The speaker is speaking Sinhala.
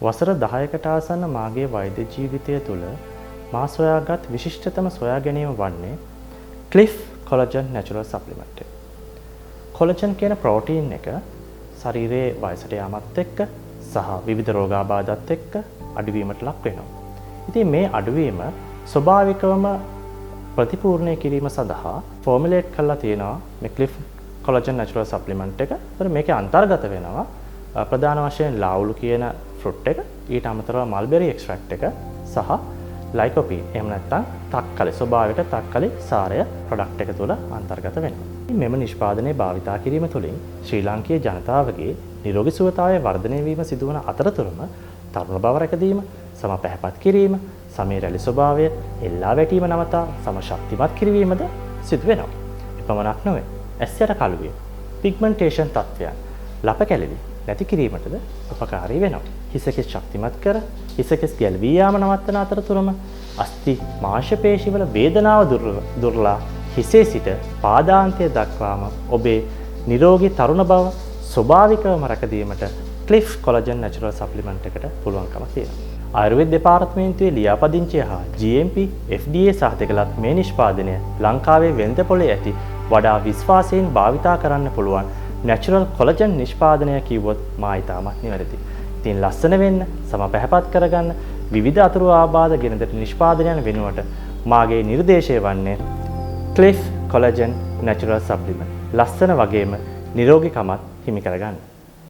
වසර 10කට ආසන්න මාගේ වෛද්‍ය ජීවිතය තුළ මා සොයාගත් විශිෂ්ටතම සොයා ගැනීම වන්නේ ක්ලිෆ් කොලජන් නැචරල් සප්ලිමන්ට් එක. කොලජන් කියන ප්‍රෝටීන් එක ශරීරයේ වයසට යාමත් එක්ක සහ විවිධ රෝගාබාධත් එක්ක අඩුවීමට ලක් වෙනවා. ඉතින් මේ අඩුවීම ස්වභාවිකවම ප්‍රතිපූර්ණය කිරීම සඳහා ෆෝමියුලේට් කරලා තියෙනවා මේ ක්ලිෆ් කොලජන් නැචරල් සප්ලිමන්ට් එක. ඒතර මේකේ අන්තර්ගත වෙනවා ප්‍රධාන වශයෙන් ලාවුලු කියන ෆෘට් එක, ඊට අමතරව මල්බෙරි එක්ස්ට්‍රැක්ට් එක සහ ලයිකෝපීන්, එහෙම නැත්නම් තක්කලි, ස්වභාවික තක්කලි සාරය ප්‍රොඩක්ට් එක තුළ අන්තර්ගත වෙනවා. මෙම නිෂ්පාදනය භාවිතා කිරීම තුළින් ශ්‍රී ලාංකීය ජනතාවගේ නිරෝගී සුවතාවය වර්ධනය වීම සිදුවන අතරතුරම තරුණ බව රැකදීම, සම පැහැපත් කිරීම, සමේ රැලි ස්වභාවය, එල්ලා වැටීම නවතා සම ශක්තිමත් කිරීමද සිදු වෙනවා. එපමණක් නොවේ. ඇස් යට කළුවීම, පිග්මන්ටේෂන් තත්ත්වයන්, ලප කැලලි නැති කිරීමටද උපකාරී වෙනවා. හිසකෙස් ශක්තිමත් කර හිසකෙස් ගැලවී යාම නවත්තන අතරතුරම අස්ථි මාංශ පේශිවල වේදනාව දුරලා හිසේ සිට පාදාන්තය දක්වාම ඔබේ නිරෝගී තරුණ බව ස්වභාවිකවම රැකදීමට ක්ලිෆ් කොලජන් නැචරල් සප්ලිමන්ට් එකට පුළුවන්කම තියෙනවා. ආයුර්වේද දෙපාර්තමේන්තුවේ ලියාපදිංචිය හා GMP FDA සහතිකලත් මේ නිෂ්පාදනය ලංකාවේ වෙළඳ පොළේ ඇති වඩා විශ්වාසයෙන් භාවිතා කරන්න පුළුවන් නැචරල් කොලජන් නිෂ්පාදනය කිව්වොත් මා ඉතාමත් නිවැරදි. ඉතින් ලස්සන වෙන්න, සම පැහැපත් කරගන්න, විවිධ අතුරු ආබාධ ගෙන දෙන නිෂ්පාදනයන් වෙනුවට මාගේ නිර්දේශය වන්නේ ක්ලිෆ් කොලජන් නැචරල් සප්ලිමන්ට්. ලස්සන වගේම නිරෝගීකමත් හිමි කරගන්න.